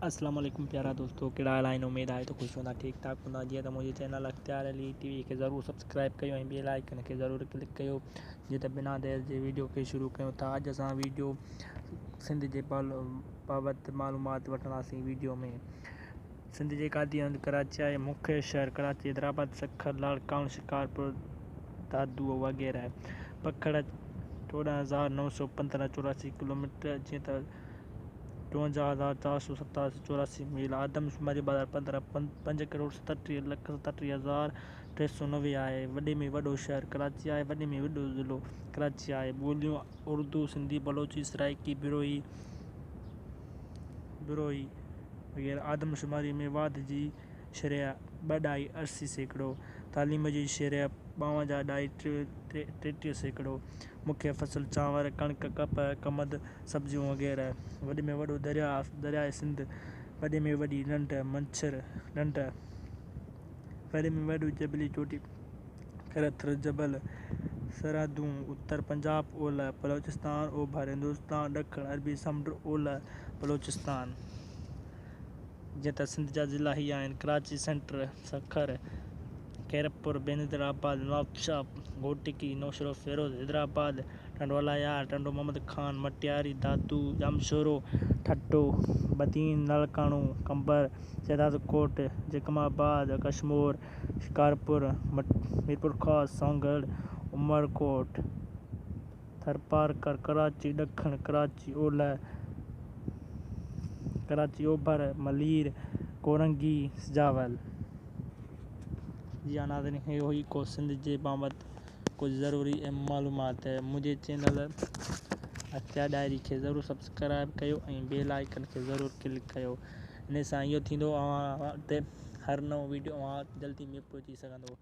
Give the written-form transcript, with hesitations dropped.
اسلام عليڪم پيارا دوستو ڪهڙا حال آهن اميد آهي ته خوش هوندا ٺيڪ ٺاڪ هوندا جيئن ته منهنجي چينل اختيار علي ٽي وي کي ضرور سبسڪرائب ڪيو ۽ بيل آئيڪن کي ضرور ڪلڪ ڪيو جيئن ته بنا دير جي ويڊيو کي شروع ڪيون ٿا اڄ اسان ويڊيو سنڌ جي بابت معلومات وٺنداسين ويڊيو ۾ سنڌ جي گادي هنڌ ڪراچي آهي مکيه شهر ڪراچي حيدرآباد سکر لاڙڪاڻو شڪارپور دادو وغيره پکڙ 14915 84 ڪلوميٽر جيئن ته 54487 84 ميل آدمشماري 2015 پنج ڪروڙ 37 لک 37 هزار 390 آهي. وڏي ۾ وڏو شهر ڪراچي آهي. وڏي ۾ وڏو ضلعو ڪراچي آهي. ٻوليون اردو، سنڌي، بلوچي، سرائيڪي، بروهي، بروهي وغيره. آدمشماري ۾ واڌ جي شرح ٻه ڏهائي 80%، تعليم جي شرح ٻاونجاهه ڏهائي 33%، مکيه فصل چانور، ڪڻڪ، ڪپهه، ڪمند، سبزيون وغيره. وڏي ۾ وڏو درياء درياء سنڌ، وڏي ۾ وڏي ڍنڍ منڇر ڍنڍ، وڏي ۾ وڏو جبلي چوٽي کيرٿر جبل، سرحدون اتر پنجاب، اولهه بلوچستان، اوڀر هندستان، ڏکڻ عربي سمنڊ، اولهه بلوچستان. جيئن ته سنڌ جا ضلعا هي آهن، ڪراچي سينٽر، سکر، خيرپور، بينظيرآباد، نوابشاهه، گهوٽڪي، نوشهروفيروز، حيدرآباد، ٽنڊوالهيار، ٽنڊو محمد خان، مٽياري، دادو، ڄامشورو، ٺٽو، بدين، لاڙڪاڻو، قمبر، شهدادڪوٽ، جيڪب آباد، ڪشمور، شڪارپور، ميرپورخاص، سانگهڙ، عمرڪوٽ، ٿرپارڪر، ڪراچي ڏکڻ، ڪراچي اولهه، ڪراچي اوڀر، ملير، ڪورنگي، سجاول. جي ها ناظرين هي هئي ڪو سنڌ جي بابت ڪجهه ضروري اهم معلومات منهنجي چينل اختيار ڊائري کي ضرور سبسڪرائب ڪيو ۽ بيل آئيڪن کي ضرور ڪلڪ ڪيو ان سان اهو ٿيندو اوهان وٽ هر نئون ويڊيو اوهان وٽ جلدي ۾ پهچي سگهندو.